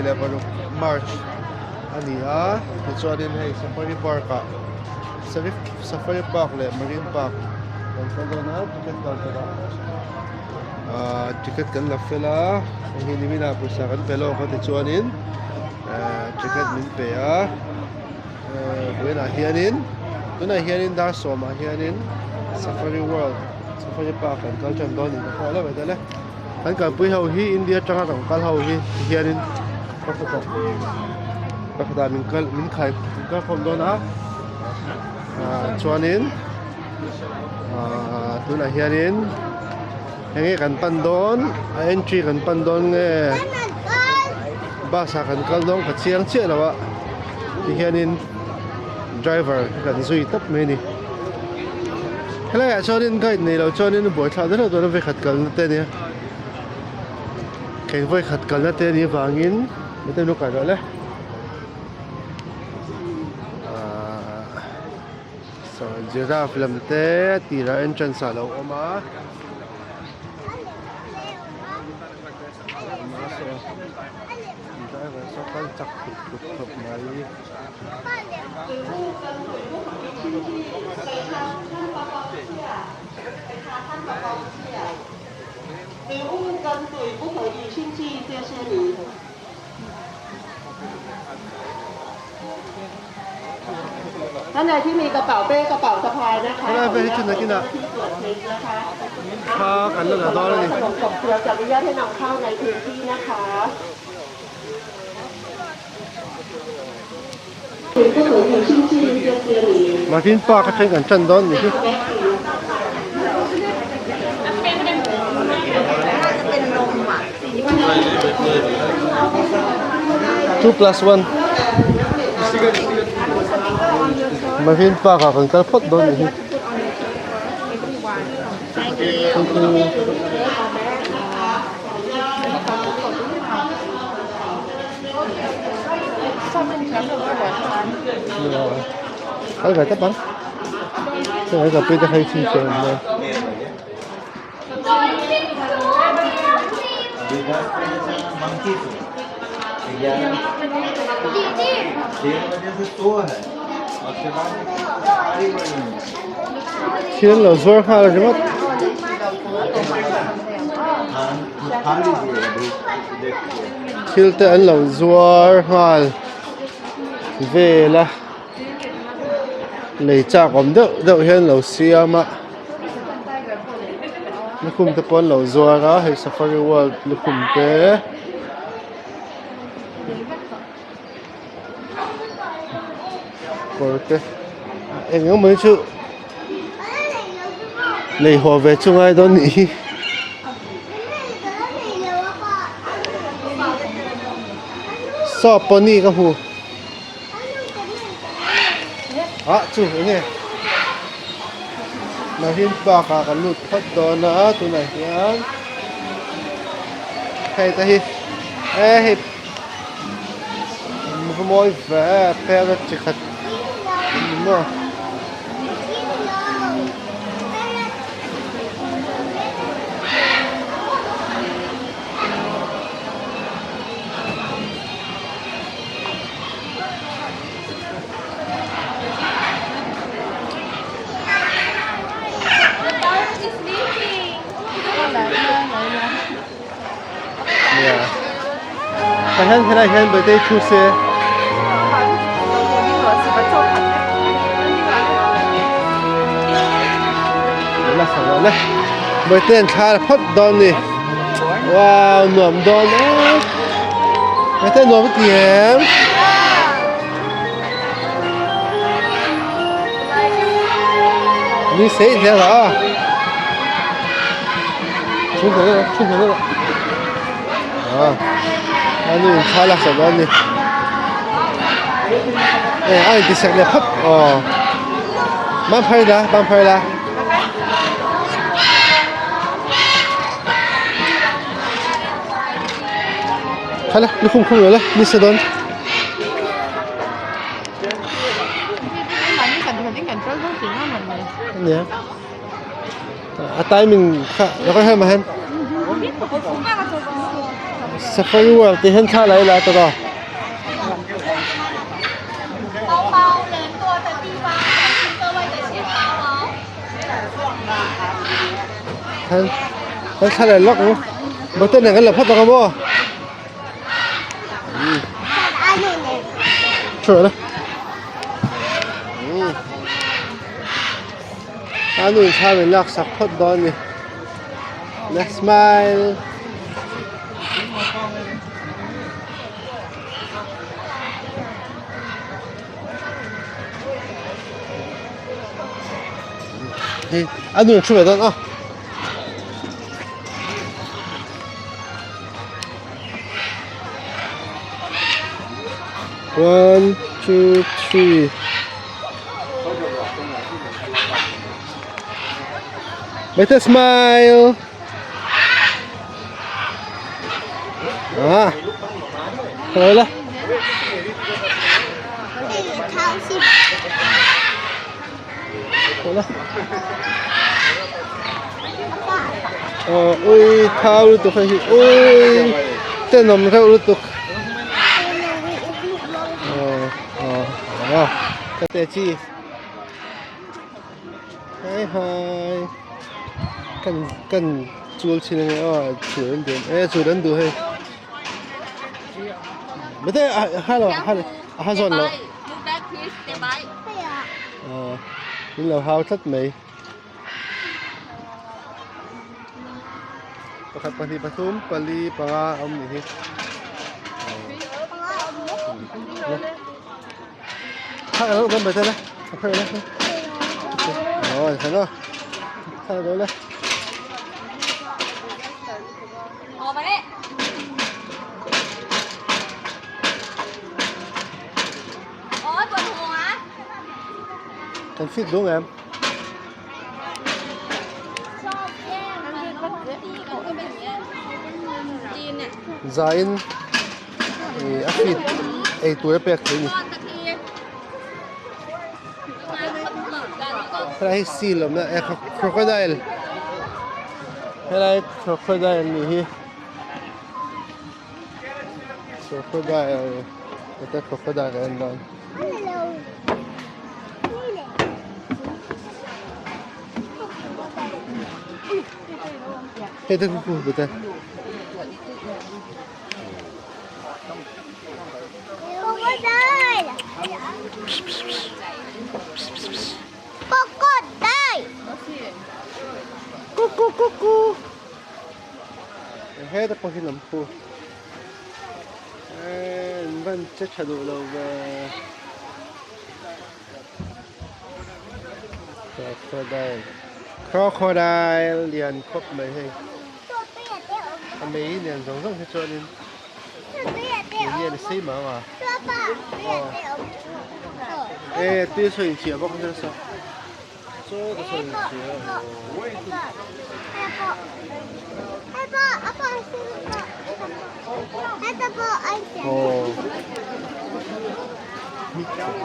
26 March a ni a tichuanin hei Safari Park ah Safari Park leh Marine Park kan kal dawn a ticket counter ah ahh ticket kan la fel a hei hi nimin ah pawisa kan pe lawk a tichuanin ahh ticket min pe a. Vawiinah hianin tunah hianin dar sawmah hianin safari world safari park an kal tan dawn niin ka hria leuh vel e kan kalpui ho hi India atanga rawn kal ho hi tihianin pakhatah pakhatah min kal min khai min kal khawm dawn a ah chuanin ah tunah hianin eng nge kan pan dawn a entry kan pan dawn nge bus ah kan kal dawn ka chiang chiah lo a tihianin driver kan zui tawp mai a ni helai ah chuanin guide nei lo chuanin buaithlak deuh dawn a vawikhat kalna te ania kei vawikhat kalna te anih avangin mite an lo kai rawh le ahh saw giraffe lam te tirah entrance ah a lo awm a. Driver saw kal chak tuk tuk khawp mai. Helai vel hi chu nakinah thla kan la la dawn a ni. Marine Park atangin kan tan dawn ni hi. 2+1 Marine Park ah kan kal phawt dawn ni hi. Thank you. Kal ve tawp ang. Heng ka pui te kha hi chhinchhiah an nia. Thil an lo zuar nghal ringawt. Thil te an lo zuar nghal vel a lei chak awm deuh deuh hian an lo siam a lukhum te pawh an lo zuar a hei safari world lukhum te. Kawr te eng eng mai chu lei haw ve chu ngai dawn nih hi. Saw pony ka hmu ah chu eng nge Marine park ah kan lut phawt dawn a tunah hian hei te hi e hei. Va mawi ve parrot chi khat a ni maw. Nia tah hian helaiah hian birthday thu se la sa lo le birthday an thla phawt dawn ni wow nuam dawn em birthday nuam a ti em ni sei hle la a. A nu in thla lak sak dawn a ni e a inti sak leh phawt aw ban phar ila ban phar ila khala lukhum khum lo la ni se dawn. Nia. A timing kha la kawr hem a hen. Safari world tih hian thla la ila tawh a. Kan thla leh lawk ang motor nen kan la phawt ang a maw. Sure. A nu in thla min lak sak phawt dawn a ni. Let's smile. Hei a nu in thu ve dawn a. One, two, three. Better smile. Ah. Rồi đó. Rồi đó. Ờ, ui thao lutuk hei hi ui tenawm reuh lutuk. Ờ, ờ, ờ, ka te chi. Hi hi. Kan kan chul chin ange aw chul an duh e chul an duh hei. Mate hello hello a ha zawn lo. Ờ, min lo hau tlat mai. Pakhat pahnih pathum pali panga a awm nih hi. Thak lo kan bete le. A phei le. Rồi, thấy rồi. Thak rồi le. Kan fit dung em. Zain a fit ei tur a pek theih a ni. Helai hi seal awmna eh crocodile helai crocodile nih hi crocodile heta crocodile a en dawn. Hei te khu khu te. Heta pawh hi lam khu. An van che tha duh lo ve. Crocodile Crocodile lian khawp mai hei. A mei lian zawng zawng hi chuanin eng nge ni sei mang a. E tui saw inchhiah bawk a nasa. Chaw te saw inchhiah aw.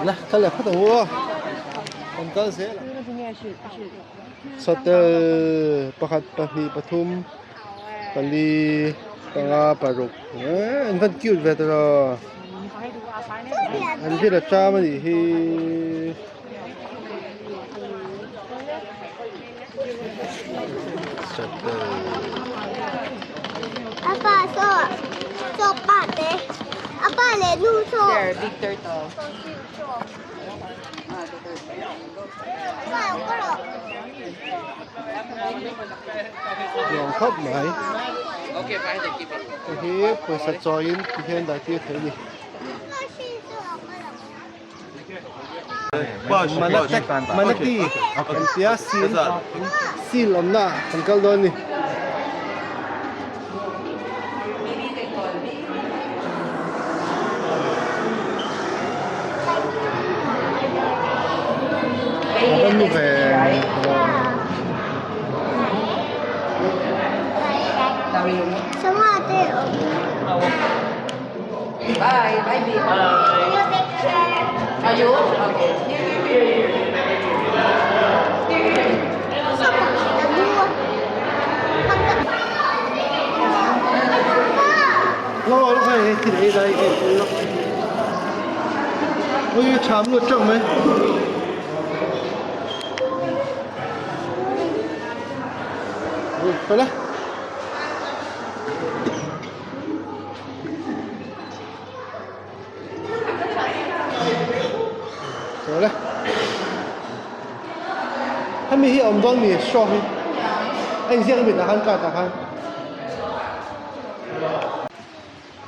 La kal leh phawt ang u aw. Kan kal zel ang. Satel pakhat pahnih pathum pali panga paruk eh an van cute ve tawh an vel a cham a nih hi. Nuam khawp mai hei hi pawisa chawiin ti hian dah tir theih a ni. Manatee kan tia seal seal awmna ah kan kal dawn a ni. A va nu ve Helai ui tham lut teuh mai. Ui, Rồi đây. Hemi hi awm dawn mi show hi. A inziak mi tah khan card ah khan.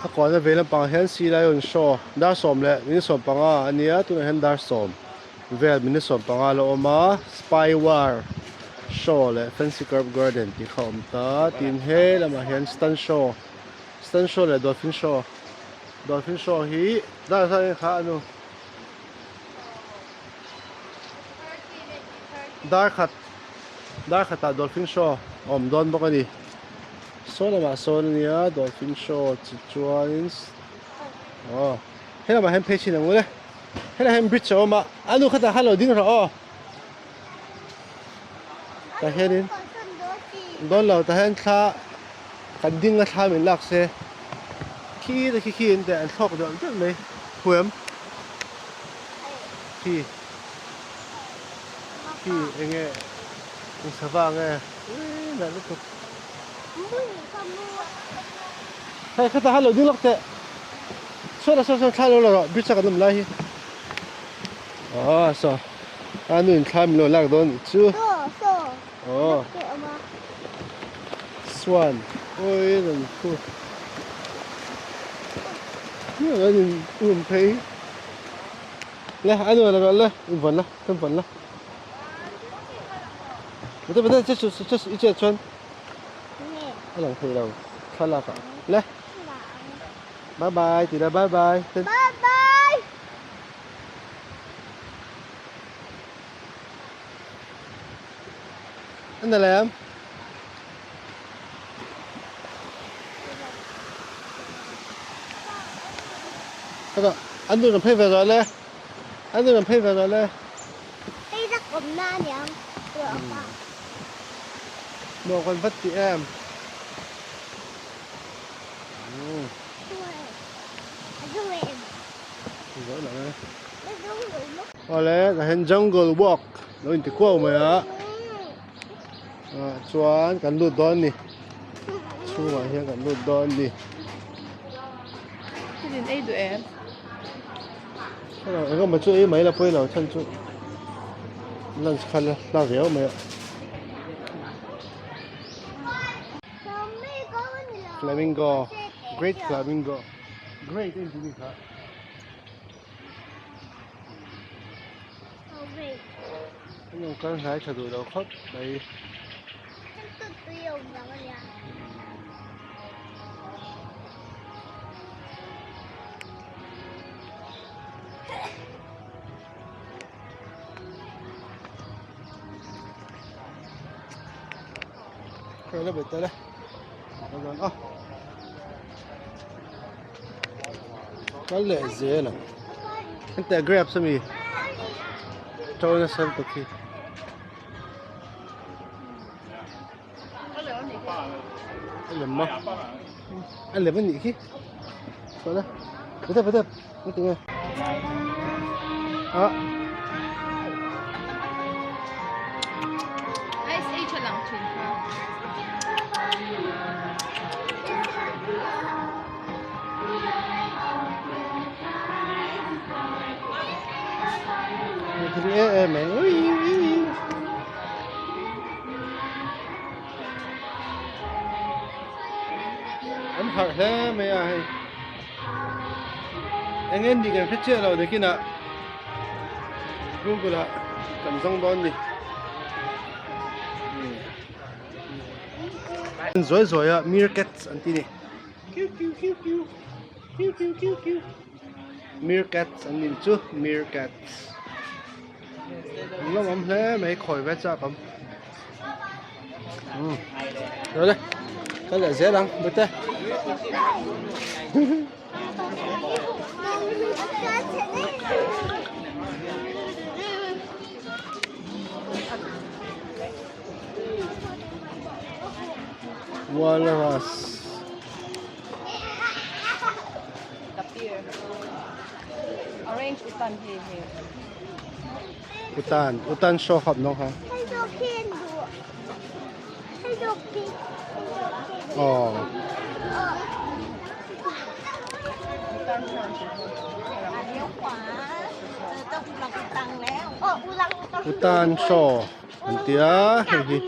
A kuahna ve lampangah hian Sea Lion show dar sawm leh minute 15 a nia tunah hian dar sawm vel minute 15 la awm a Spy War show leh Fancy Curve Garden tih kha a awm ta tin he lamah hian Stunt show Stunt show leh Dolphin show Dolphin show hi dar zat eng kha a nu dar khat dar khatah Dolphin show a awm dawn bawk a ni saw lamah sawn a nia Dolphin show chi chuanin aw he lamah hian phei chhin ang ule helaiah hian bridge a awm a a nu khatah khan lo ding rawh aw tah hianin dawn lo tah hian thla kan ding a thla min lak se khi te khi khi an teh an thlawk deuh deuh mai huam khi khi eng nge eng sava nge uii nalh lutuk hei khatah khan lo ding lawk teh saw lah saw saw thla lo la rawh bridge a kan awm lai hi aw saw a nu in thla min lo lak dawn nih chu aw swan awi rawn khu an in um phei le a nu la rawh le in vawn la kan vawn la mate mate che chu che i che chuan a lang thei lo thlalak ah le bye bye ti la bye bye bye bye Anh là em. Các bạn, anh đừng làm phê về rồi lê. Anh đừng làm phê về rồi lê. Hei rak awm na aniang Nuam kan vat ti em. Awle tah hian jungle walk lo inti kuau mai a ah chuan kan lut dawn a ni chhungah hian kan lut dawn a ni. Eng emaw chu ei mai la pawi lo chhan chu lunch kha la hla viau mai a. Flamingo great flamingo great a inti ni kha. An rawn kal hnai tha duh lo khawp mai. Khawi la bet ta le a kal leh zel ang henteh grapes ami to nasa lutuk hi. A lem a a lem a nih khi saw le pute pute heti nge ah Ice Age a lang thin kha. Thing em em mai ui ui ui. An harh hle mai a hei eng nge nih kan hre chiah lo nakinah google ah kan zawng dawn a ni zawi zawi a meerkats an ti a ni kiu kiu kiu kiu kiu kiu kiu kiu meerkats an ni chu meerkats. An lawm awm hle mai khawi ve chak awm umm rồi đây cái lại dễ lắm được thế Walrus. Utan utan show khawp nong ha. Aw. Utan show an tia hei hi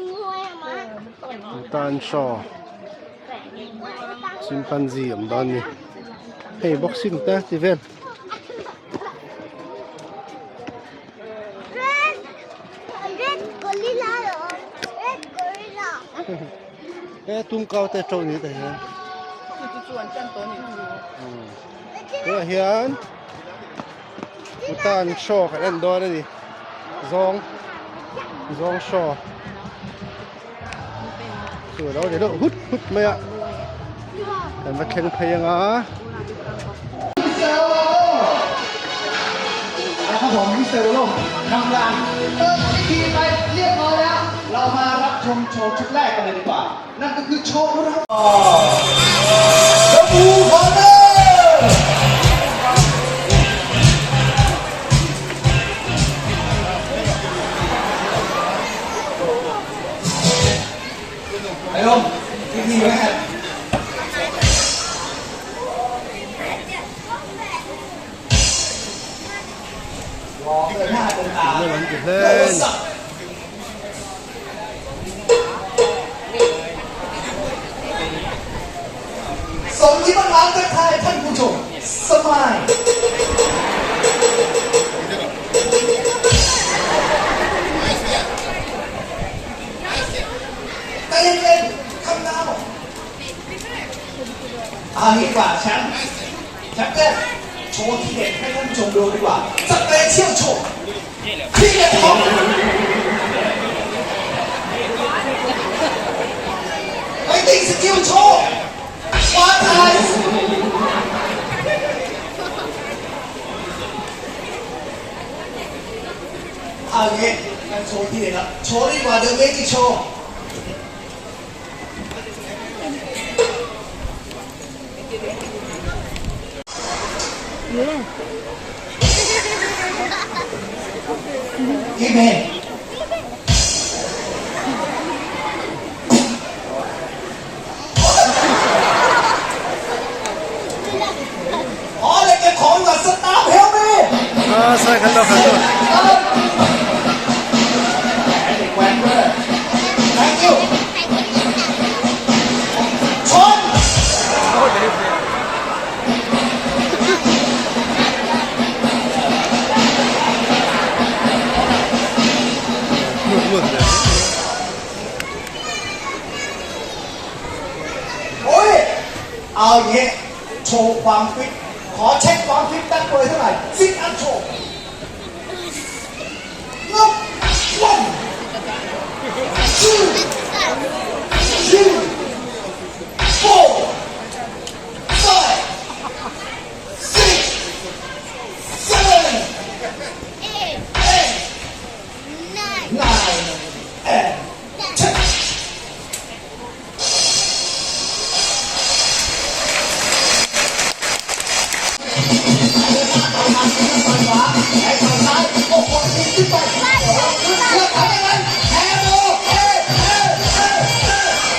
utan show chimpanzee awm dawn a ni hei boxing te ti vel. E tumkau te to ni te hian tunah hian utan show kan en dawn a ni zawng zawng show chu a lo ni deuh hut hut mai a kan va thleng phei anga. นะครับผมมิสเตอร์โลกทำงานเปิดพิธีไปเรียบร้อยแล้ว เรามารับชมโชว์ชุดแรกกันเลยดีกว่า นั่นก็คือโชว์รับระบูคอร์เนอร์ไอ้ลมพิธีแรก รอเดินหน้าเดินตา Hlen. สมที่บังคับทักทายท่านผู้ชมสมายใจเย็นๆคำนาวเอางี้ดีกว่าแชมป์แชมป์เต้นโชว์ที่เด็ดให้ท่านผู้ชมดูดีกว่า special โชว์ที่เด็ดของ fighting skill โชว์วาไทยเอางี้งั้นโชว์ที่เด็ดแล้วโชว์ดีกว่า The Magic Show อีเมนอ๋อเลยเก็บของดีกว่าสตาร์เฮลมี่ Ah, sai khan lo khan lo. เด็กแว้นด้วย thank you ชน Mut mut le. โอ้ย เอาอย่างงี้โชว์ความฟิต ขอเช็คความฟิตตั้งเลยเท่าไหร่ซิทอัพโชว์นับ one two three four five six seven eight nine and ten ขวาแขนซ้ายโอ้โหขึ้นไปแล้วทำยังไงแทงโอเอเอเอเอ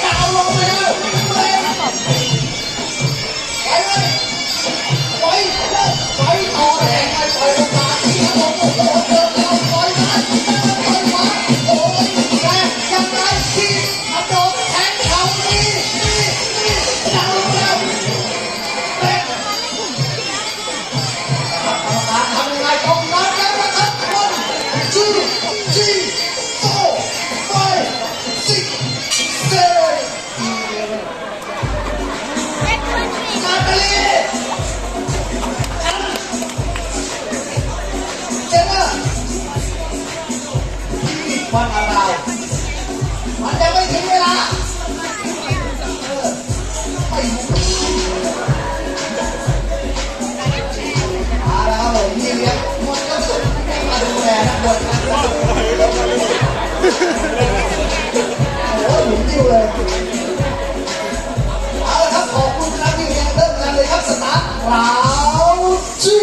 ดาวลงไปแล้วไปไปไปไปต่อแรงไปไปลงมาที่ครับผมโอ้โหเดินแล้วปล่อยซ้ายปล่อยขวาโอ้ยแรงยังไงที่อันโดนแทงเข่านี่นี่นี่ดาวลงแล้วแรง ทำยังไงต้องนับแล้วนะครับ one two three four five six seven นาตาลีเจน่าวันอะไรมันยังไม่ถึงเวลาเออไม่รู้ เอาละครับผมนี่เลี้ยงมวยก็สุดมาดูแลนักบอลนะครับโอ้โหหมุนติ้วเลยเอาละครับขอบคุณครับที่เลี้ยงเริ่มกันเลยครับสตาร์ทราวจู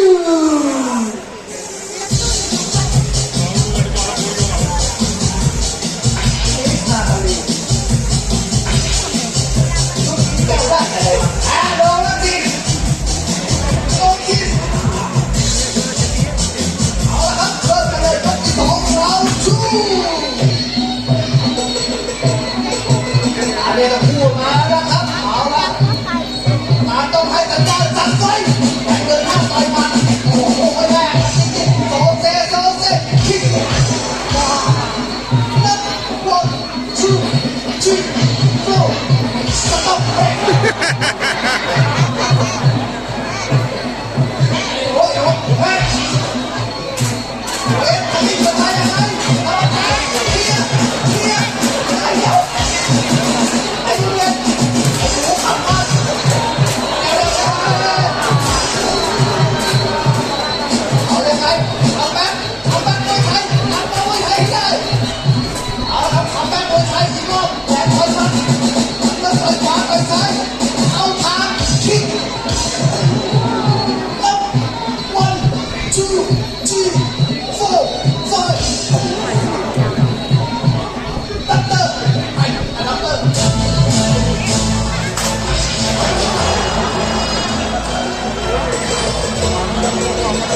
เ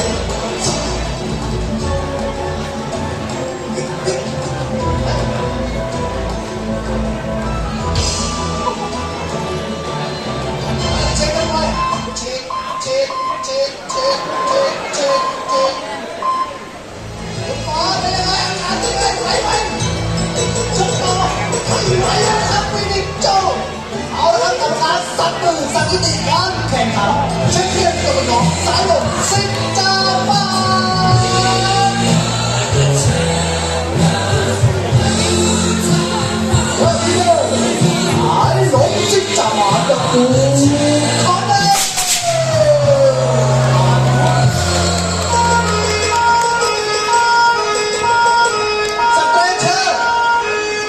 ช็คกันไปเช็คเช็คเช็คเช็คเช็คเช็คเช็คปอเป็นยังไงอาการตื่นเต้นไหวไหมชุดต่อไม่ไหวแล้วครับฟินิกโจเอาละครับกรรมการสั่งมือสั่งยุติการแข่งขันเช็คเทียนตัวน้องสายลมสิบจาบ้าน วันนี้หายหลงจิตจามาตะกูคอนเน่สเตรเชอร์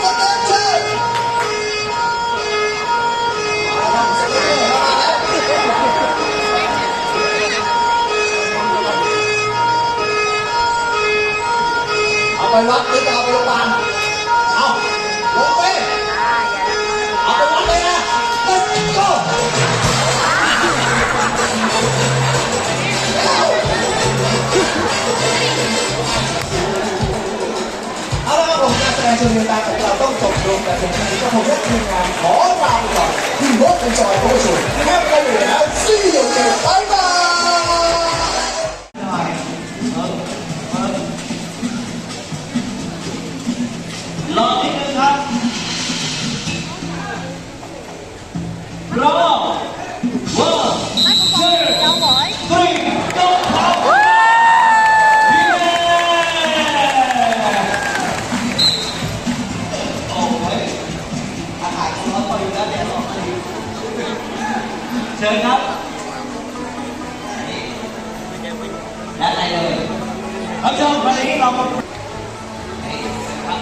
สเตรเชอร์เอาไปวัดหรือจะเอาไปโรงพยาบาลเอาลงไป เอาไปวัดเลยนะ Let's go เอาละครับผมการแสดงเชิงเรียนการของเราต้องจบลงแต่เพียงเท่านี้ก็ผมและทีมงานขอลาไปก่อนที่รถเป็นจอยโคชูนะครับกันอยู่แล้ว See you again bye bye รอนิดนึงครับรอ one two three go ครับเย้โอ้ยอากาศร้อนพออยู่แล้วแดดออกมาอยู่เชิญครับด้านในเลยครับผู้ชมวันนี้เรามานี่ครับ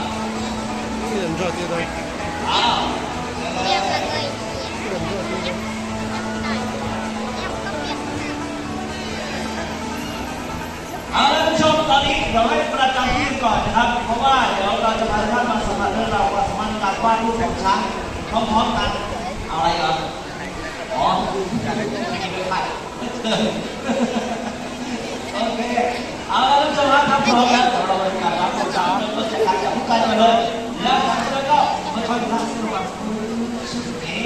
อ้าว เอาละท่านผู้ชมตอนนี้เราให้ประจำที่ก่อนนะครับ เพราะว่าเดี๋ยวเราจะพาทุกท่านมาสัมผัสเรื่องราวความสามารถในการวาดรูปของช้างพร้อมๆกันเอาอะไรก่อนอ๋อไม่ไข่โอเคเอาละท่านผู้ชมครับถ้าพร้อมแล้วเดี๋ยวเราไปการรับชมเริ่มต้นจากการจับผู้กันกันเลยแล้วหลังจากนั้นก็ค่อยๆพักสนุกนี่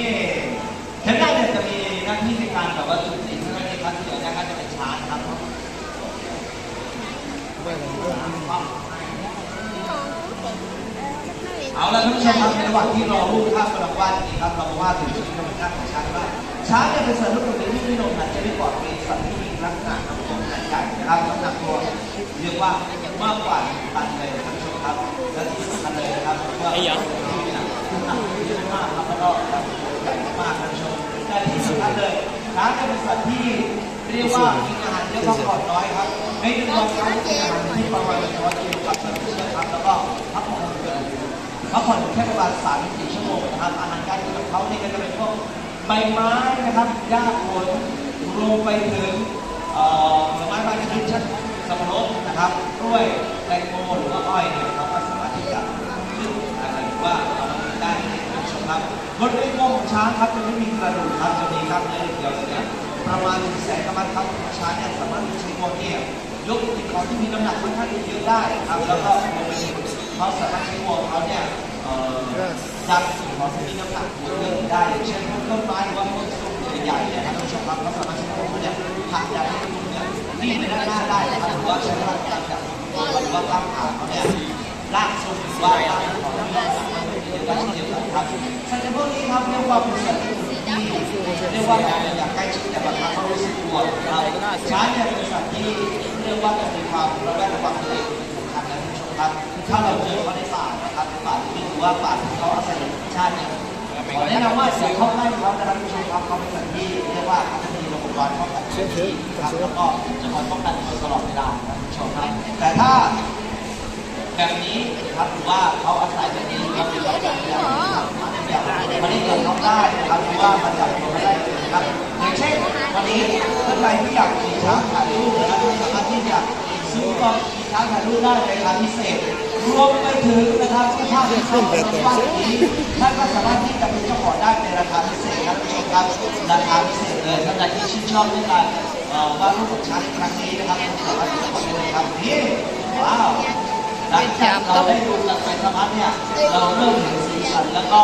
เห็นได้เนี่ยจะมีหน้าที่ในการแบบว่าจุดสีเท่านั้นเองครับที่เหลือเนี่ยก็จะเป็นช้างครับ เอาละท่านผู้ชมครับในระหว่างที่รอรูปภาพกำลังวาดนี้ครับเรามาวาดถึงชีวิตธรรมชาติของช้างบ้างช้างเนี่ยเป็นสัตว์ลูกตัวที่ไม่ลงหายใจไม่ปอดเป็นสัตว์ที่มีลักษณะลำตัวขนาดใหญ่นะครับน้ำหนักตัวเรียกว่ามากกว่า1ตันเลยท่านผู้ชมครับและที่สำคัญเลยนะครับว่าที่เนี่ยน้ำหนักเยอะมากครับแล้วก็ใหญ่มากท่านผู้ชมแต่ที่สำคัญเลยช้างเนี่ยเป็นสัตว์ที่เรียกว่ากินอาหารเยอะพักผ่อนน้อยครับในหนึ่งวันช้างจะกินอาหารที่ประมาณ100กิโลกรัมต่อเชื่อครับแล้วก็พักผ่อนเกิน พักผ่อนแค่ประมาณ3-4ชั่วโมงนะครับ อาหารการกินของเขานี่ก็จะเป็นพวกใบไม้นะครับหญ้าโคนรวมไปถึงผลไม้บางชนิดเช่นสับปะรดนะครับกล้วยแตงโมหรือว่าอ้อยเนี่ยเขาก็สามารถที่จะขึ้นหรือว่าเอามากินได้ท่านผู้ชมครับบนเวงของช้างครับจะไม่มีกระดูกครับจะมีกล้ามเนื้ออย่างเดียวเลยเนี่ยประมาณ1แสนกรัมครับช้างเนี่ยสามารถใช้งวงเนี่ยยกสิ่งของที่มีน้ำหนักค่อนข้างเยอะได้ครับแล้วก็รวมไปถึงเขาสามารถใช้งวงเขาเนี่ยดันสิ่งของที่มีน้ำหนักเยอะได้อย่างเช่นพวกต้นไม้หรือว่าพวกซุ้มใหญ่ๆเนี่ยครับท่านผู้ชมครับเขาสามารถใช้งวงเขาเนี่ยผลักดันให้ตุ้มเนี่ยวิ่งไปด้านหน้าได้นะครับหรือว่าใช้พลังการจากตัวหรือว่ากล้ามขาเขาเนี่ยลากซุ้มหรือว่าลากของที่มีน้ำหนักเยอะได้เช่นเดียวกันครับสัตว์จำพวกนี้ครับเรียกว่าเป็นสัตว์ที่เรียกว่าอยากใกล้ชิดแต่บางครั้งเขารู้สึกกลัวครับช้างเนี่ยเป็นสัตว์ที่เรียกว่ามีความระแวดระวังตัวเองเป็นสำคัญนะท่านผู้ชมครับถ้าเราเจอเขาในป่านะครับในป่าที่หรือว่าป่าที่เขาอาศัยอยู่ธรรมชาติเนี่ยขอแนะนำว่าอย่าเข้าใกล้เขานะครับท่านผู้ชมครับเขาเป็นสัตว์ที่เรียกว่าเขาจะมีระบบการป้องกันที่ดีครับแล้วก็จะคอยป้องกันตัวตลอดเวลานะครับท่านผู้ชมครับ แต่ถ้า แบบนี้นะครับหรือว่าเขาอาศัยแบบนี้ครับหรือว่าแบบนี้มาเล่นกับเขาได้นะครับหรือว่ามาจับตัวเขาได้นะครับอย่างเช่นวันนี้ท่านใดที่อยากขี่ช้างถ่ายรูปนะครับสามารถที่จะซื้ออุปกรณ์ขี่ช้างถ่ายรูปได้ในราคาพิเศษ รวมไปถึงนะครับเสื้อผ้าที่เข้ามาในบ้านนี้ท่านก็สามารถที่จะเป็นเจ้าของได้ในราคาพิเศษครับคุณผู้ชมครับราคาพิเศษเลยท่านใดที่ชื่นชอบเรื่องการ เอ่อวาดรูปของช้างในครั้งนี้นะครับคุณสามารถดูได้เลยครับนี่ว้าวหลังจากเราได้ดูกันไปสักพักเนี่ยเราเริ่มเห็นสีสันแล้วก็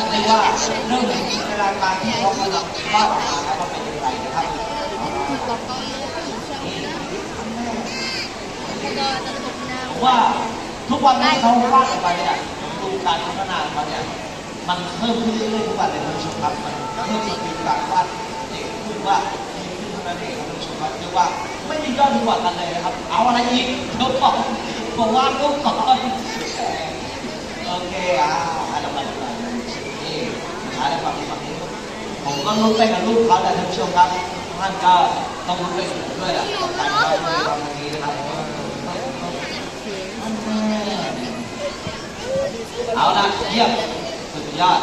เรียกว่าเริ่มเห็นจินตนาการที่เขากำลังวาดออกมาแล้วว่าเป็นอย่างไรนะครับ ผมว่าทุกวันนี้เขาวาดออกไปเนี่ยผมดูการพัฒนาของเขาเนี่ยมันเพิ่มขึ้นเรื่อยๆทุกวันเลยท่านผู้ชมครับมันเพิ่ม skill การวาดเก่งขึ้นว่าดีขึ้นเท่านั้นเองครับท่านผู้ชมครับเรียกว่าไม่มียอดดีกว่ากันเลยนะครับ เอาอะไรอีกเดี๋ยวก่อนผมวาดรูปก่อนโอเคอ่ะอ่ะเดี๋ยวมาดูกันนี่สุดท้ายแล้วฝั่งนี้ฝั่งนี้ผมก็ลุ้นไปกับรูปเขาแหละท่านผู้ชมครับทุกท่านก็ต้องลุ้นไปกับผมด้วยแหละกับการวาดรูปในครั้งนี้นะครับ เอาละเยี่ยมสุดยอด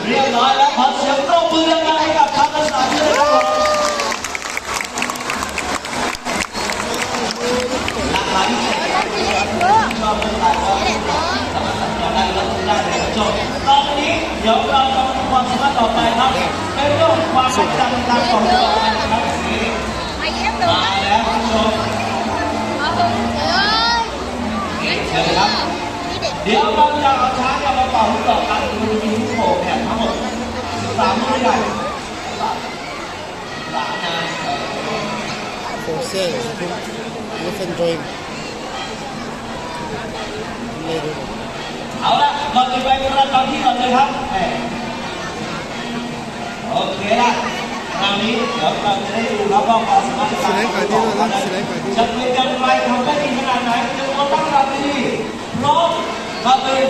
เรียบร้อยแล้วขอเสียงปรบมือดังๆให้กับทัพทั้งสามด้วยนะครับผมหลากหลายที่ชอบเรื่องอะไรก็สามารถสั่งจองได้รับได้เลยครับผู้ชมตอนนี้เดี๋ยวเราจะมาดูความสามารถต่อไปครับเป็นเรื่องของความมั่นใจในการต่อสู้นะครับนี่มาแล้วคุณผู้ชมนี่เชิญเลยครับ เดี๋ยวเราจะเอาช้างเนี่ยมาเป่าลูกดอกกันมันจะมีลูกโป่งเนี่ยทั้งหมด13ลูกด้วยกัน3นะ For sale, elephant drawing. Later. เอาละก่อนจะไปประจำที่ก่อนเลยครับแหมโอเคละคราวนี้เดี๋ยวเราจะได้ดูครับว่าความสามารถในการต่อสู้ของเขานั้นจะเป็นอย่างไรทำได้ดีขนาดไหนจะตัวตั้งรับดีพร้อมมาเป็น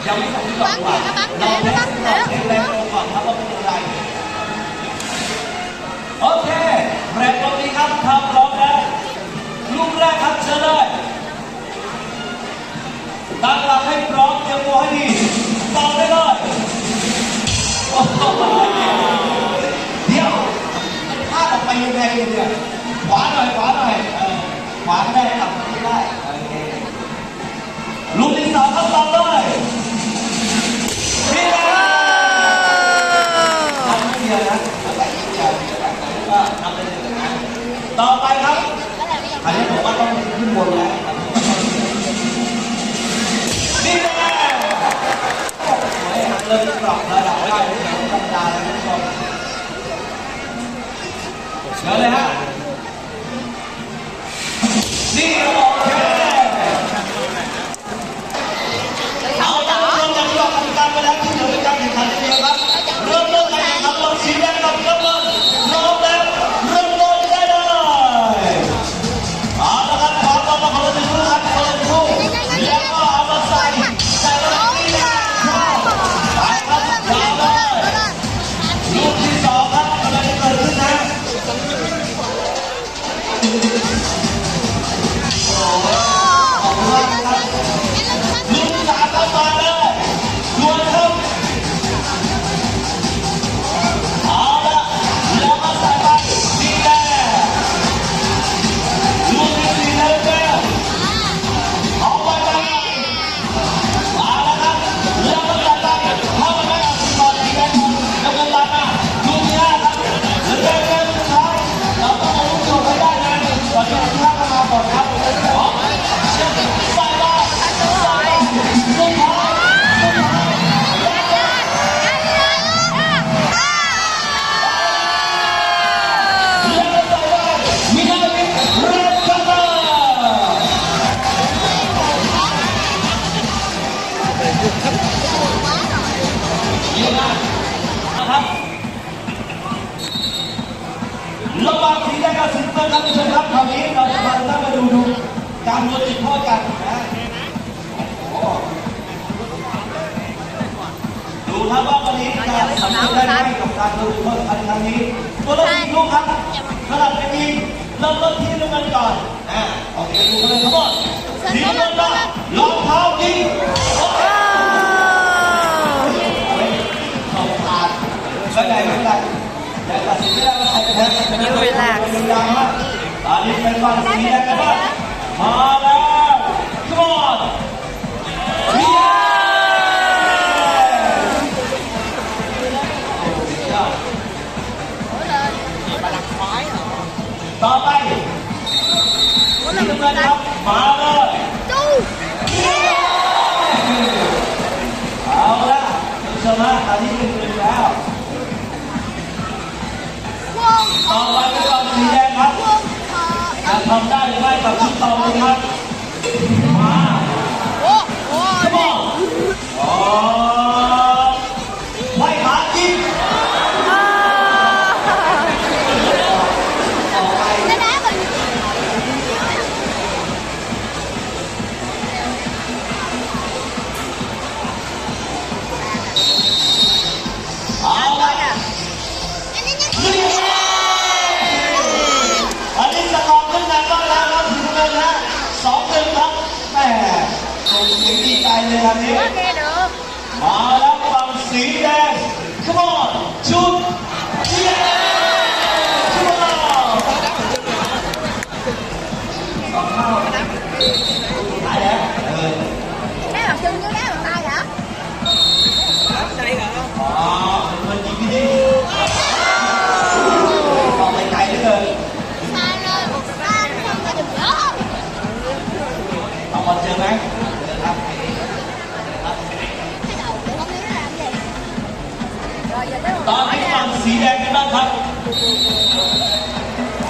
ยังไม่ใส่ที่ก่อนดีกว่าเรา test ก่อน test แรงลมก่อนครับว่าเป็นอย่างไร โอเค แรงลมดีครับทำพร้อมแล้วลูกแรกครับเชิญเลย ตั้งหลักให้พร้อมเตรียมตัวให้ดีตอบได้เลยโอ้โหเดี๋ยวมันพลาดออกไปยังไงเนี่ยขวาหน่อยขวาหน่อยเออขวาก็ได้ต่ำก็ได้โอเคลูกที่สองครับตอบเลยนี่แหละทำไม่เดียวนะแล้วแต่ที่จะจะแต่ไหนก็ทำได้เลยนะต่อไปครับอันนี้ผมว่าต้องขึ้นบนแล้ว นี่แหละสวยเริ่มกรอบระดับได้ไม่ธรรมดาแล้วคุณผู้ชมเชิญเลยฮะนี่โอเคเอาละผู้ชมอย่างที่บอกกติกาไปแล้วที่เหลือเป็นการแข่งขันเดียวครับเริ่มต้นการแข่งขันลงสีแดงกับน้ำเงินพร้อมแล้วเริ่มต้นได้เลย เอาละครับขอต้อนรับคนละหนึ่งลูกครับคนละหนึ่งลูกแล้วก็เอามาใส่ใส่ลงนี่นะครับไปครับยาวเลยลูกที่สองครับกำลังจะเกิดขึ้นนะโอ้โหขอบคุณมากครับลูกที่สามครับมาเลยดวลครับเอาละแล้วก็ใส่ไปนี่แหละ ลูกที่สี่แล้วแก้วเอาไปไปมาแล้วครับแล้วก็ตัดไปเข้ามาไม่เอาต่อสีแดงแล้วก็ตัดมาลูกที่ห้าครับแล้วแก้วสุดท้ายเราต้องเอาลูกจบให้ได้นะตอนนี้ลูกที่ห้าก็มาก่อนครับพร้อมเช็คใส่ไปใส่ไปสุดท้ายสุดท้ายแล้วก็ใส่ไปมีหน้าที่เริ่มกันเลย เยี่ยมมากนะครับระหว่างสีแดงกับสีน้ำเงินครับผู้ชมครับคราวนี้เราจะพาทุกท่านมาดูดูการดวลจุดโทษกันนะโอ้โหดูครับว่าวันนี้จะสำเร็จได้ไหมกับการดวลจุดโทษครั้งนี้ตัวละสี่ลูกครับสลับกันยิงเริ่มต้นที่น้ำเงินก่อนนะโอเคดูกันเลยทั้งหมดสีน้ำเงินก็รองเท้ายิงโอเค ไม่ได้ไม่ได้แต่ตัดสินไม่ได้ว่าใครจะแพ้ You relax ตอนนี้เป็นฝั่งสีแดงกันบ้างมาแล้ว Come on เย้ กับพี่ตองนะครับมา Come on อ๋อไขว้ขาจิ้มออกไป Cái đá mình เอาละ Anh đi nhá. อันนี้สกอร์ขึ้นนำบ้างแล้วครับทีมเงินฮะ2-1ครับแหมส่งเสียงดีใจเลยครับนี้ Có nghe được. มาแล้วฝั่งสีแดง come on ชุดสีแดง come on สองเท่าตายแล้วเออ Đá bằng chân với đá bằng tay hả? อ๋อมันยิงที่นี่ออกไปไกลเหลือเกิน Sai rồi, một sai không có được đó. เอาบอลเจอไหมเจอครับ Cái đầu cũng không biết nó làm gì. Rồi giờ tới ตอนนี้ฝั่งสีแดงกันบ้างครับ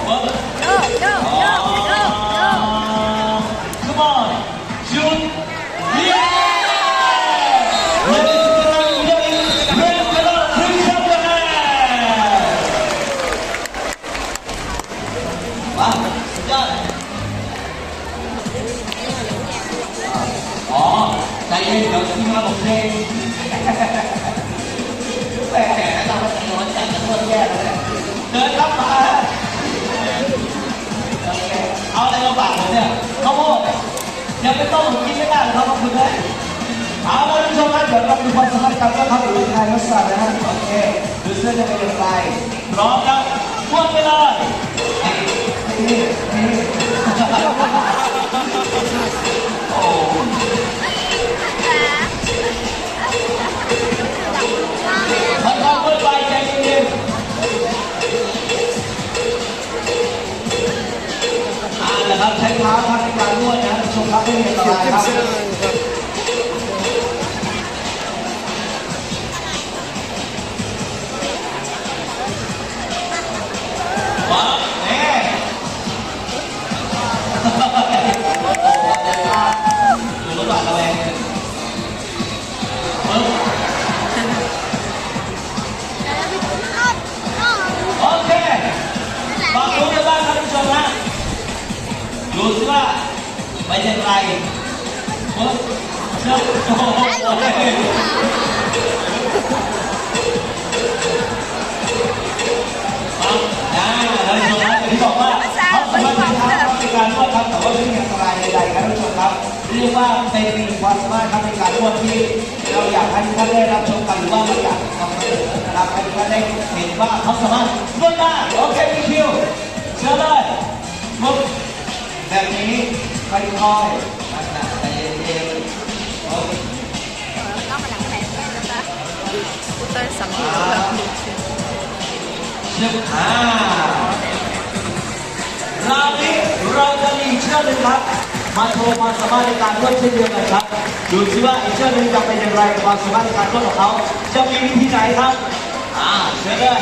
เบิร์ด Go, go, go, go, go. Come on, June. Yeah! Ladies and gentlemen, red color, please clap your hands. ว้าวสุดยอดอ๋อใจเย็นเดี๋ยวทีมงานผมเพลงแหมเรามาโดนใจกันเพื่อนแย่แล้วเนี่ยเดินรับมา โอเคเอาอะไรมาฝากผมเนี่ยข้าวโพดยังไม่ต้องผมกินไม่ได้เลยครับขอบคุณนะเอาละท่านผู้ชมครับเดี๋ยวเราดูความสามารถกันว่าครับหรือไทยรัศนะฮะโอเคดูเสื้อจะเป็นอย่างไรพร้อมแล้วหมดเวลานี่นี่โอ้ค่อยๆพูดไปใจเย็นๆ อ่านะครับใช้เท้าครับในการนวดนะท่านผู้ชมครับไม่มีอันตรายครับ เขียวจิ้มเสื้อนะครับ ว้าวแน่ดูระหว่างระแวงเลยปึ๊บโอเคฟังรู้กันบ้างครับท่านผู้ชมฮะดูสิว่าไปอย่างไรปึ๊บเชื่อโอ้โห ครับอ่าท่านผู้ชมครับอย่างที่บอกว่าเขาสามารถใช้เท้าครับในการนวดครับแต่ว่าไม่มีอันตรายใดๆครับท่านผู้ชมครับเรียกว่าเป็นอีกหนึ่งความสามารถครับในการนวดที่เราอยากให้ทุกท่านได้รับชมกันหรือว่าเราอยากนำเสนอนะครับให้ทุกท่านได้เห็นว่าเขาสามารถนวดได้โอเคพี่คิวเชิญเลยมุกแบบนี้ค่อยๆลักษณะใจเย็นๆโอเค เชือกอ่าคราวนี้เราจะมีอีกเชือกหนึ่งครับ มาโชว์ความสามารถในการนวดเช่นเดียวกันครับ ดูสิว่าอีกเชือกหนึ่งจะเป็นอย่างไรความสามารถในการนวดของเขาจะมีวิธีไหนครับ อ่าเชิญเลย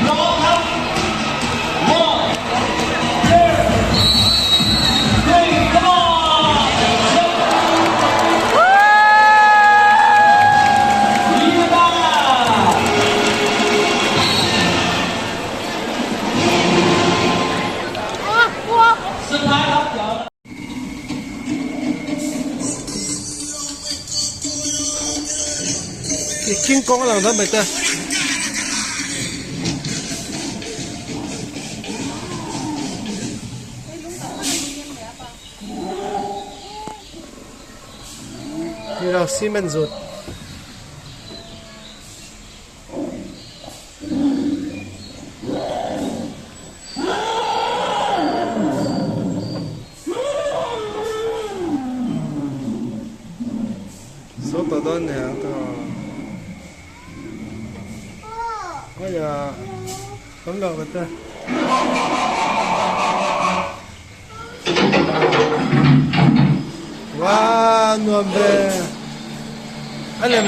พร้อมครับ one two three come on ลีดาสุดท้ายครับเดี๋ยว I king kong a lang dawn mai te. Ni lo cement zut. Saw tah dawn ni ang tah. Ôi à, không được rồi ta. Wow, nuam ve. Anh em.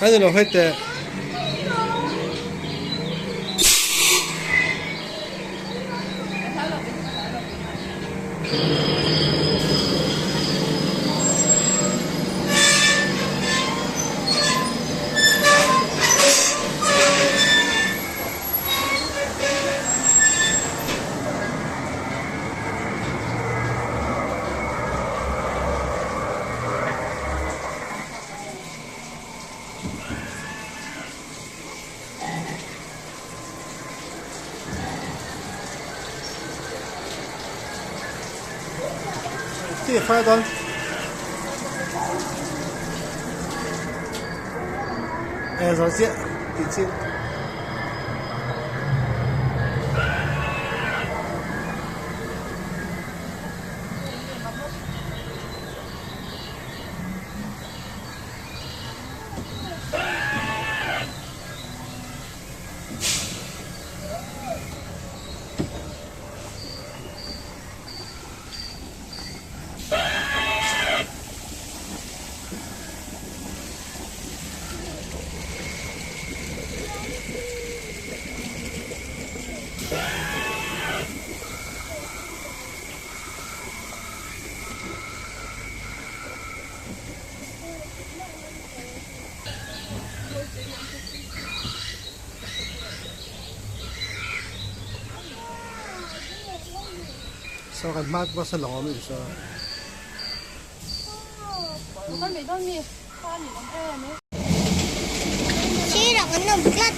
A ni lo hei teh. Ti fai dawn. E zo chiah ti chiah. Saw kan hma bus a lawng awm in saw. Sirah kan awm tlat.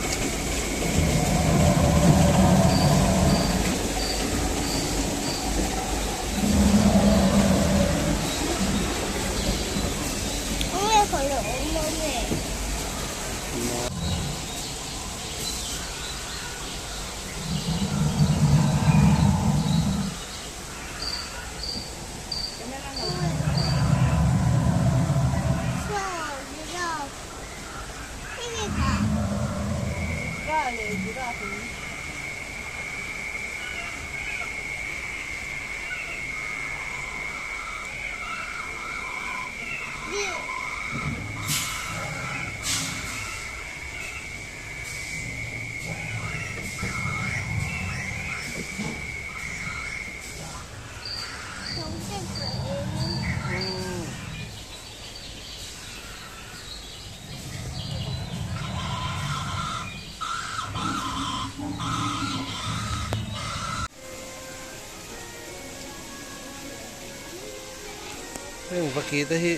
Heng vaki te hi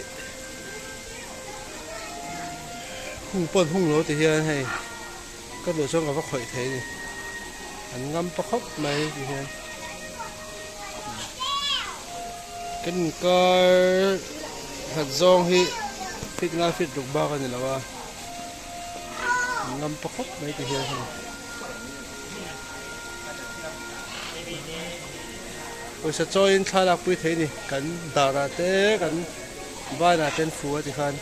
hung pawn hung lo ti hian hei ka duh chuan ka va khawih thei a ni an ngam pa khawp mai ti hian kan inkar khat zawng hi fit nga fit ruk bak a ni lo a an ngam pa khawp mai ti hian hei. Pawisa chawiin thla lak pui thei a ni kan darah te kan banah te an fu a tikhan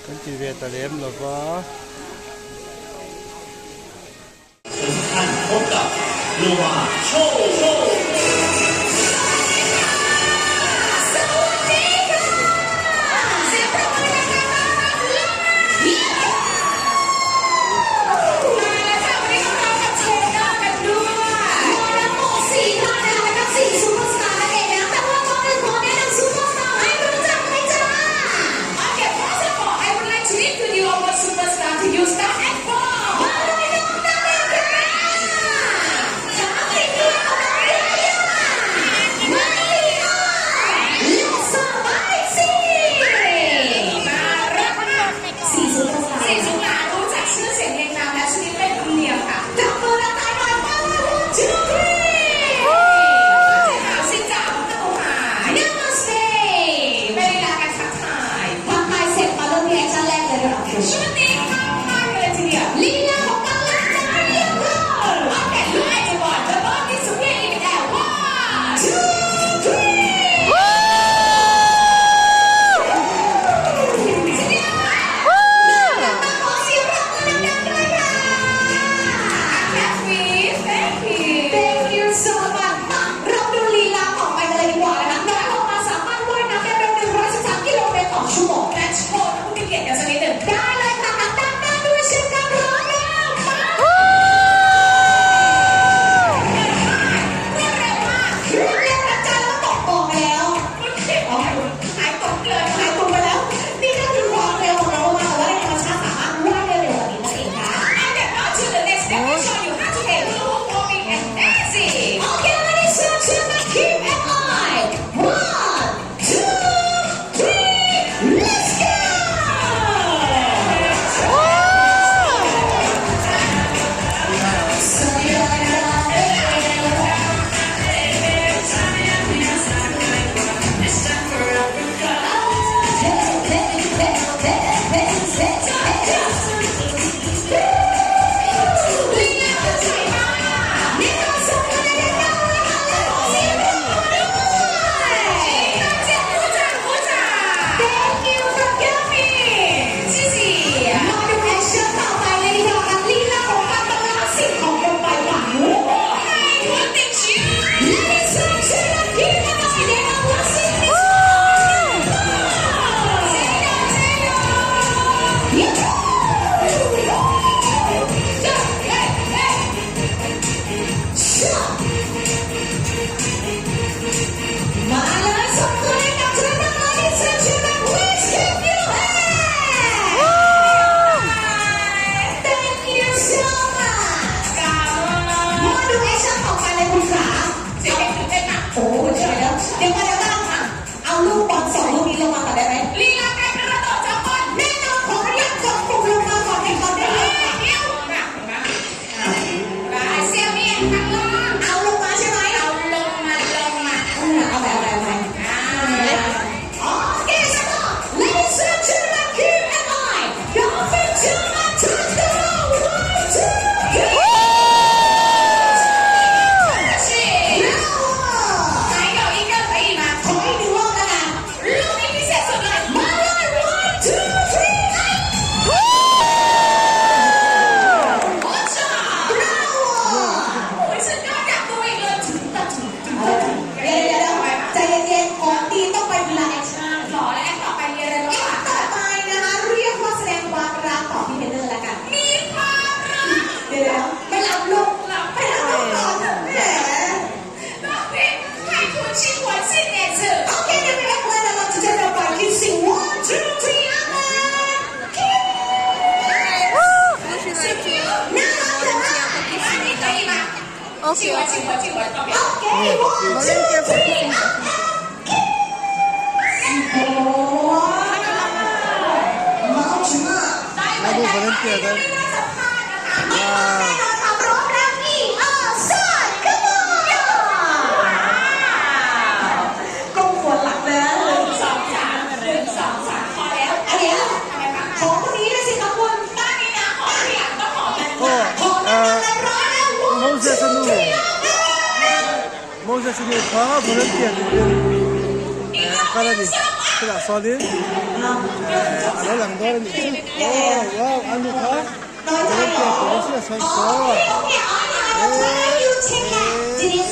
kan ti ve ta lem lo va. เดี๋ยวมาเดี๋ยวมาเอาลูกบอลสองลูกนี้ลงมาก่อนได้ไหม ลีลาการกระโดดจับบอล แน่นอนขออนุญาตกดปุ่มลงมาก่อนให้ก่อนได้ไหม เดี๋ยวมามาเซียวเมียนข้างล่าง เอาลงมาใช่ไหม เอาลงมาลงมา เอาไปเอาไปเอาไปโอเคสต็อป Ladies and gentlemen keep an eye Dolphin gentlemen touch the ball one two three 是 Bravo 还有一个可以吗 ขออีกหนึ่งรอบนะคะ ลูกนี้พิเศษสุดเลย มาเลย one two three โอ้จ้า Bravo โอ้ยสุดยอดอยากดูอีกเลยถึงตัดถึงถึงถึง เดี๋ยวเดี๋ยวเดี๋ยวใจเย็นๆของดีต้องไปเวลา action หล่อและ act ต่อไปมีอะไรบ้าง แอคต่อไปนะคะเรียกว่าแสดงความรักต่อพี่เทรนเนอร์ละกัน มีความรัก เดี๋ยวเดี๋ยวไปรับลูกไปรับลูกก่อนแหม ต้องเป็นให้คุณชิงหวนสิเนี่ยจื โอเคเดี๋ยวไปรับเลยนะเราจะเจอกันไปคิดสิ one two three อ่ะ สิคิว น่ารักเลยนะ อันนี้可以吗 Okay. 进我进我进我โอเค โอเค one two three อ่ะโอ้เมาชิมา ได้เหมือนกันค่ะไม่น่าจะพลาดนะคะ ไม่พลาดแน่นอนค่ะพร้อมแล้วอีอาซ่า come on กลมฝนหลักเลยนะ หนึ่งสองสามหนึ่งสองสามพอแล้ว อันเนี้ย ทำไมคะ ของคนนี้นะสิคะคุณ บ้านนี้นะขอเสียงต้องขอกัน Oh, ขอแนะนำเลยร้อยแล้ว one Moses two anu. three Moses anu kha volunteer turin kal a ni chutah sawnin a lo lang dawn a nih chu oh wow anu kha น้อยใจเหรอ volunteer tur a sin a sawn อ๋อ saw โอเคอ๋ออ๋อยูเช็คแหละจีนิส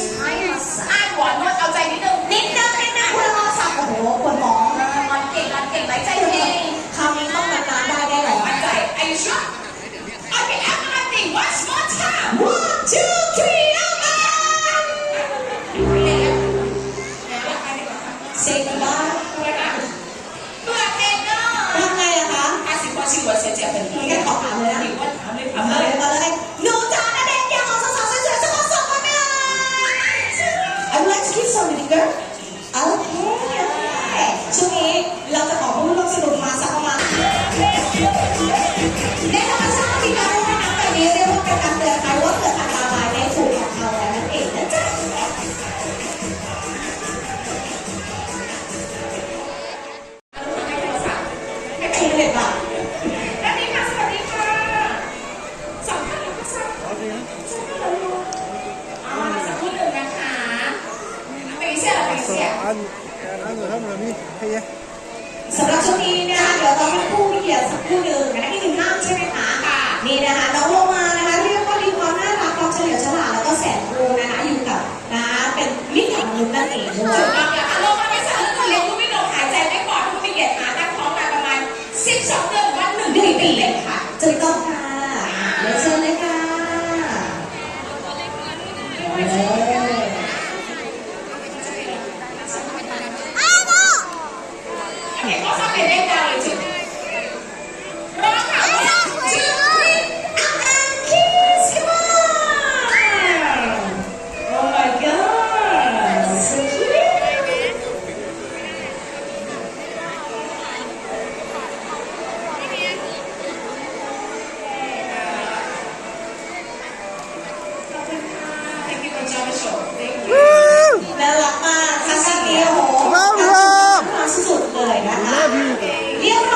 อ่านหวานนวดเอาใจนิดนึง นิดนึงนิดนึงคุณรอสับโอ้โหปวดหมอง งอนเก่งงอนเก่งไว้ใจเก่ง คราวนี้ต้องนานๆได้ได้หรอ มั่นใจ Are you sure? Okay, I'm gonna think one more time. one two three เอามา say goodbye เบื่อเทรนเนอร์ ทำไงอะคะ อาสิบวันสิบวันเสียเจ็บเป็น งั้นขอถามเลยนะ หว่าถามเลยถาม มา เลย เลยมาเลยหนูจ๋าณเดชน์อยากขอสาวๆสวยๆสักคนสองคนไหม I would like to kiss some little girl โอเคโอเคช่วงนี้เราจะขอผู้ร่วมสนุกมาสักประมาณในธรรมชาติมีการว่ายน้ำแบบนี้เรียกว่าเป็นการเตือนภัยว่าเกิดอันตรายในฝูงของเขาแล้วนั่นเองนะจ๊ะให้คุณเด็ดป่ะ ด้านนี้ค่ะสวัสดีค่ะสองท่านเหรอคะสองท่านเหรอลูกอ่าสักครู่หนึ่งนะคะไปเสียไปเสีย an anu ram rami hei e สำหรับช่วงนี้นะคะเดี๋ยวเราให้ผู้มีเกียรติสักครู่หนึ่งนะคะอีกหนึ่งท่านใช่ไหมคะนี่นะคะน้องโลมานะคะเรียกว่ามีความน่ารักความเฉลียวฉลาดแล้วก็แสนรู้นะคะอยู่กับนะคะเป็นมิตรกับมนุษย์นั่นเองด้วย ถูกต้องแล้วค่ะลงมาไม่สั่นเล็กผู้ไม่ลงหายใจไม่ปอดผู้มีเกียรติหาตั้งท้องมาประมาณ 12 เดือนวันหนึ่งปีเต็มๆค่ะ ถูกต้องค่ะเดี๋ยวเชิญเลยค่ะเออ เห็นว่าชอบไปเล่นดาวเลยจุดร้องค่ะว่าชื่อ อันคิส come on oh my god so cute Thank you for joining the show. Thank you. น่ารักมากทั้งนี้โอ้โห ครับ น่ารักสุดๆเลยนะคะ love you เรียบร้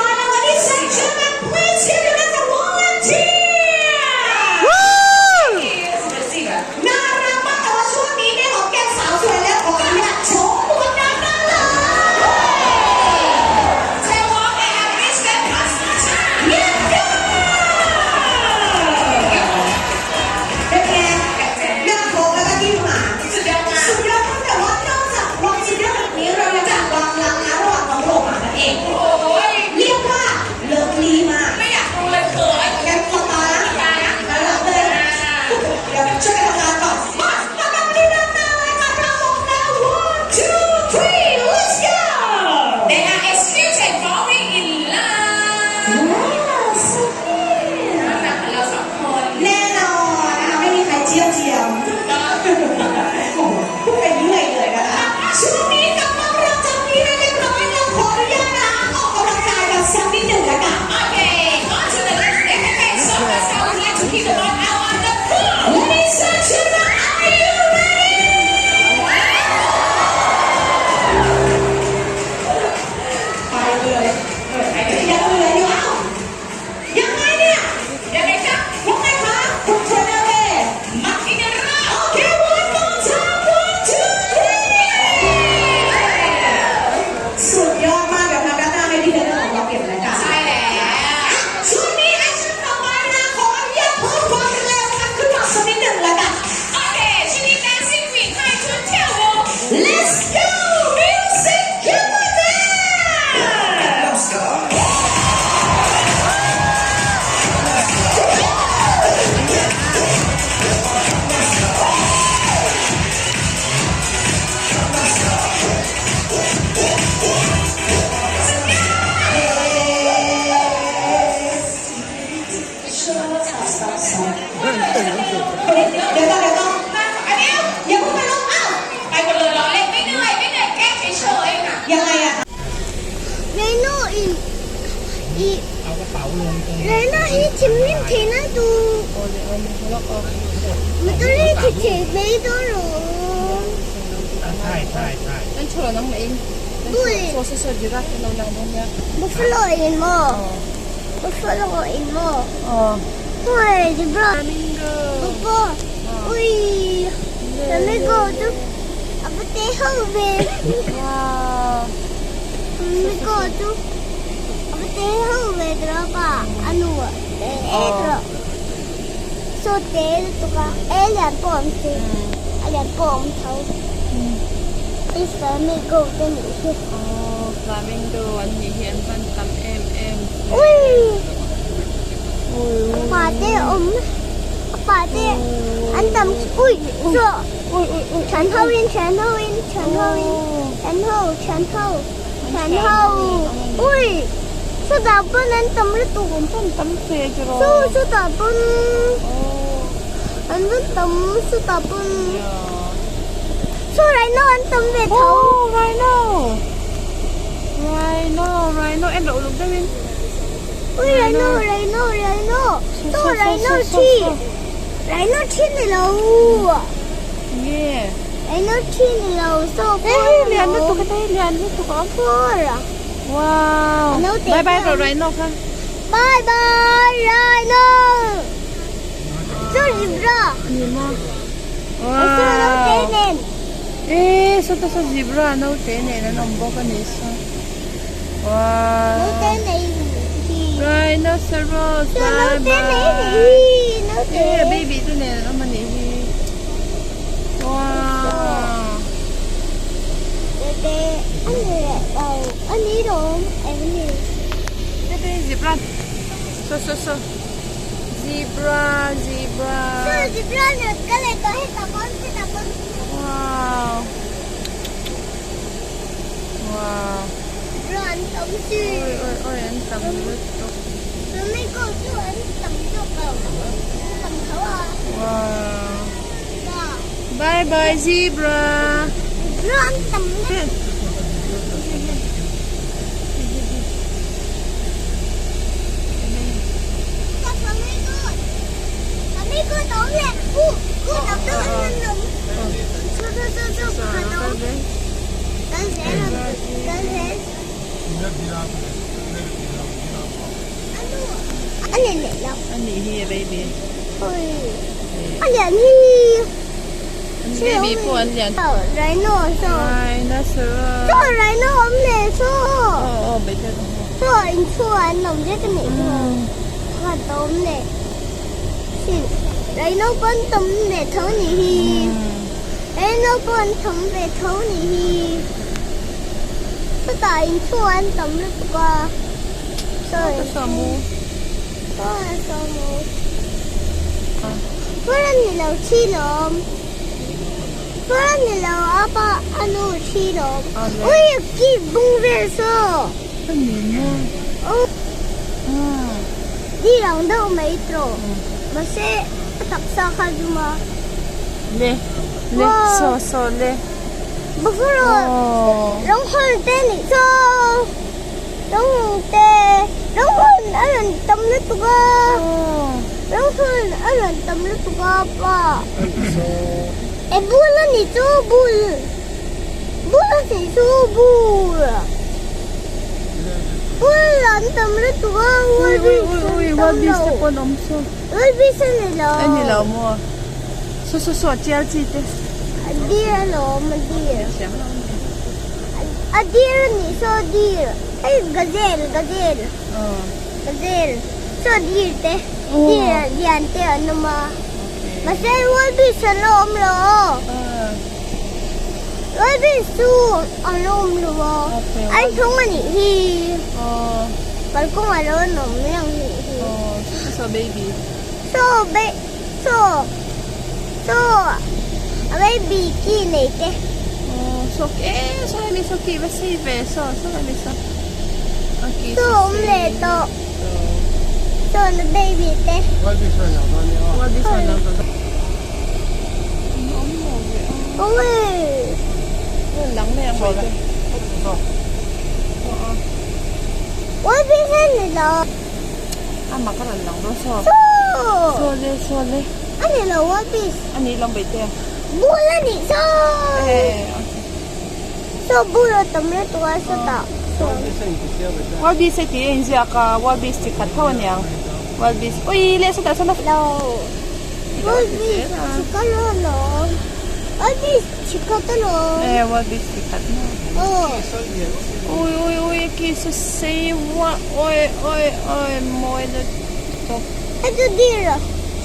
Rhino hi thinrim theihna tur motor hi thi thei mai dawn lo. Buffalo in maw buffalo in maw ui zebra buffalo ui flamingo chu a va te ho ve flamingo chu. Flamingo an nih hi an van tam em em Ui! Chutah pawn an tam lutuk. An van tam fe chu rawh. Chu chutah pawn an van tam chutah pawn. Chu rhino an tam ve tho. Oh rhino! Rhino rhino en loh uluk deuhin. Ui rhino rhino rhino. Chu rhino thi. Rhino thi ni lo. Nge. Rhino thi ni lo saw Hei hei lian lutuk heta hi lian lutuk a awm. Four. Wow. Bye bye rawh Rhino kha. Bye bye Rhino. Saw zebra. Ni maw. Saw naute nen. E saw ta saw zebra naute nen an awm bawk a ni saw. Wow. Naute nei hi. Rhinoceros Saw bye naute nei bye. hi naute. E baby te nen an awm a nih hi. Wow. Tete a ni leh lo a ni lawm eng ni. Tete zebra saw saw saw zebra zebra. Saw zebra nen ka leh tawh hetah pawn hetah pawn. Wow. Wow. Zebra an tam si. Oi oi oi an tam lutuk. Flamingo chu an tam zawk lo. An tam tho a. Wow. Bye bye zebra. Zebra an tam lutuk. Flamingo. Flamingo tam leh. U u tam deuh an an awm. Chu chu chu chu pakhat a awm. Kal zel ang kal zel. A lian leh lo. A nih hi a baby. Ui a lian hi. Baby pawh an lian. Rhino saw. Rhinoceros. Saw rhino awm leh saw. Aw aw better. Saw inchhungah an awm zet a nih chu. Pakhat a awm leh. Rhino pawh an tam ve tho a nih hi. Rhino pawh an tam ve tho a nih hi. Chutah inchhungah an tam lutuk a. Saw saw mu. Phur a ni lo thi lawm. Phur a ni lo a pa a nu thi lawm. Ui ki bung vel saw. Ni rang deuh mai tawh mahse a taksa kha a zum a. Le le saw saw le. Buffalo rawng hawn te nih saw rawng te rawng hawn a rawn tam lutuk a rawng hawn a rawn tam lutuk a pa e bul a nih chu bul bul a nih chu bul. Bull an tam lutuk a, World Beast an tam lo. World Beast a ni lo. A ni lo maw? Saw saw saw chial chi te. A deer a lawm, a deer. A deer a nih saw deer. Hei gazelle, gazelle. Gazelle. Saw deer te. Deer lian te an awm a. Mahse World Beast an la awm lo. Baby chu a lo awm lo a, an thung a nih hi. Kalkawng a lo awm mai ang nih hi. Saw baby. Saw ba saw saw a baby ki nei te. Saw e saw hemi saw ki va sei ve saw saw hemi saw. Saw awm leh tawh. Saw na baby te. Baby saw lo dawn. Wild beast a ni lo. A mak a rawn lang dawn saw. Saw! Saw le, saw le. A ni lo wild beast. A ni lo Bawitea. Bull a nih saw! Eh, okay. Saw bull a tam lutuk a sawtah. Wild beast a tih a inziak a, wild beast chi khat tho a niang. Wild beast, ui leh sawtah sawn a. Lo. Wild beast chi khat alawm. Wild beast chi khat alawm. Eh, wild beast chi khat maw. Aw. Ui ui ui kiss a sei uah oi oi oi mawi lutuk. Hei chu deer a,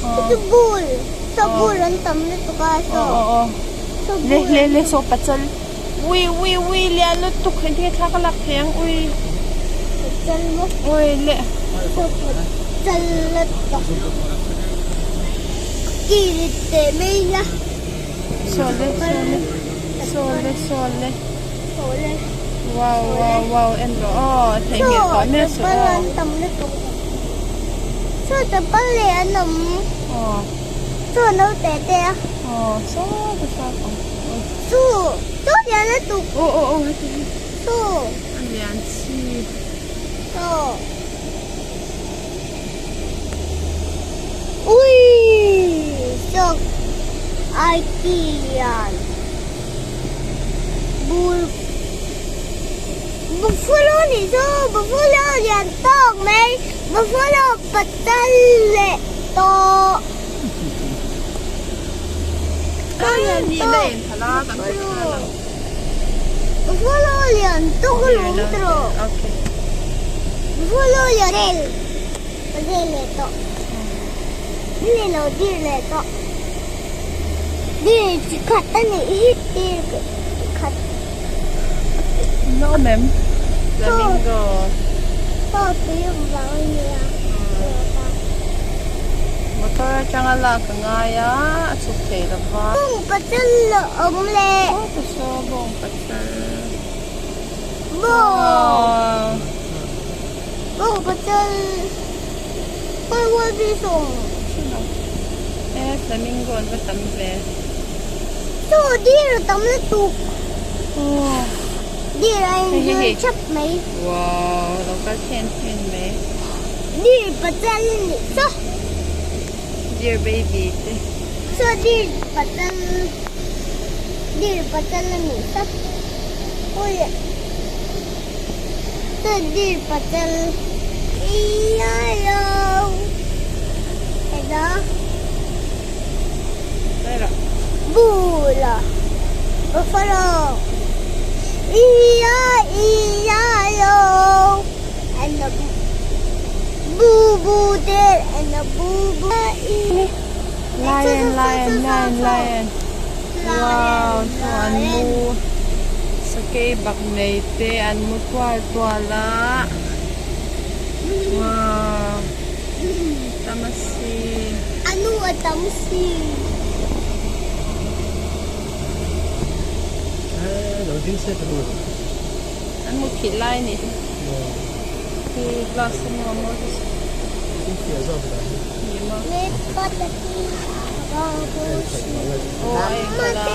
hei chu bull, saw bull an tam lutuk a saw. Aw aw Saw le bull le an le tam. saw pachal ui ui ui lian lutuk engtin nge thla ka lak thei ang ui. Pachal maw. Ui le. Saw pachal lutuk. Ki ri teh mai la. Saw le saw le saw le saw le. Saw le. Wow wow wow en rawh aw a theihnghilh tawh mek suh Saw aw. an tam lutuk. Saw chapal leh an awm. Aw. Saw no te te a. Aw saw ka saw ang. Saw saw lian lutuk. Aw aw aw heti hi. Saw. A lian chi. Saw. Ui! Saw ai kian. Bul Buffalo nih chu Buffalo lian tawk mai Buffalo pachal leh tawh Saw lian tawk Buffalo Buffalo lian tawk alawm tawh Buffalo lian vel vel leh tawh ni lo dir leh tawh dir chi khat a nih hi dir chi khat. Nawm em flamingo. Saw tui awm vang a nia Motor atanga lak a ngai a a chhuk thei lo va. Bawng pachal a awm leh. Aw ka saw bawng pachal. Bawng. Bawng pachal. Khawi kual bi sawm. E flamingo an va tam ve. Saw deer a tam lutuk. Aw. Deer a inzui thap mai. Wow lo kal then then mai. Deer pachal a nih chu. Deer baby te. Saw deer pachal deer pachal a nih chu. Ui saw deer pachal Bull buffalo E-I-E-I-O and the boo boo there and the boo boo Lion lion lion lion wow chu an mu sakei bak nei te an mu tual tual a wow tam a si Anu a tam si. An mu khih lai a nih hi khi glass a maw maw te ni maw aw a eng kal a.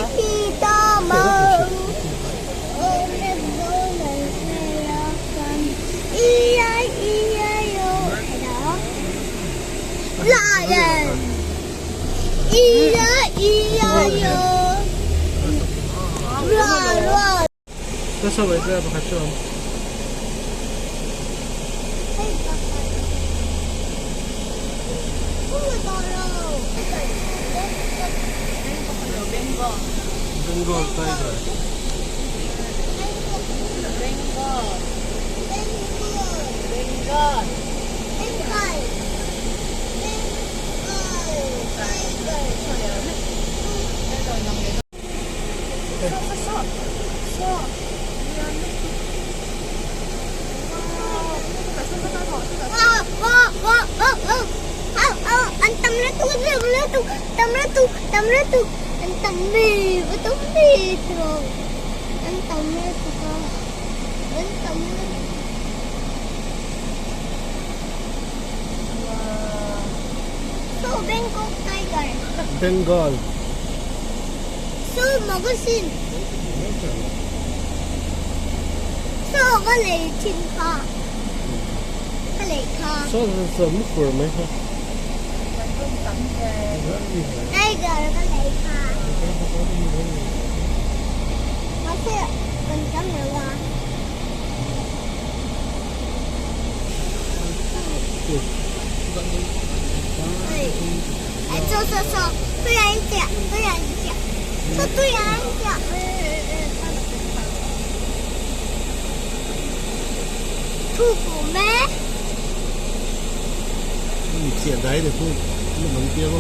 Bengal tiger. Bengal. Saw saw mu fur mai kha. 简单一点，不那能憋吗？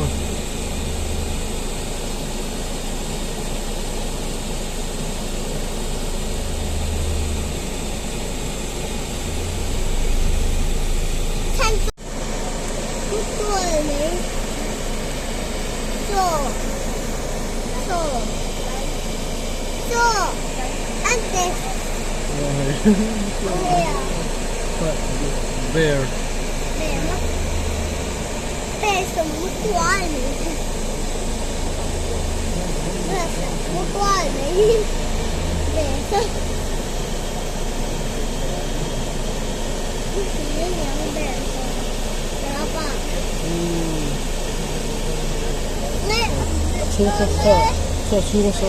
看对没错错错，按的。 Bear. Bear 什么怪名？什么怪名？Bear 什？ 错错错错错错。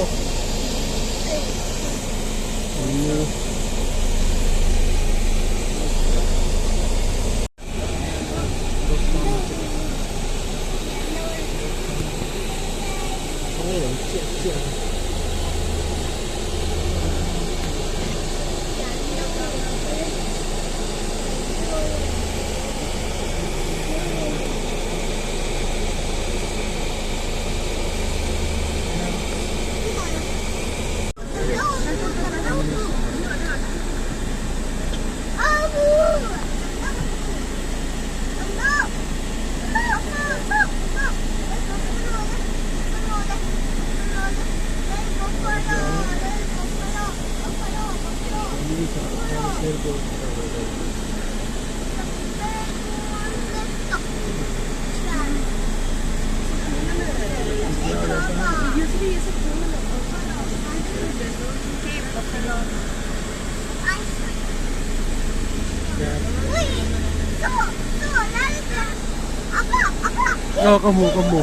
Ờ, con mù, con mù.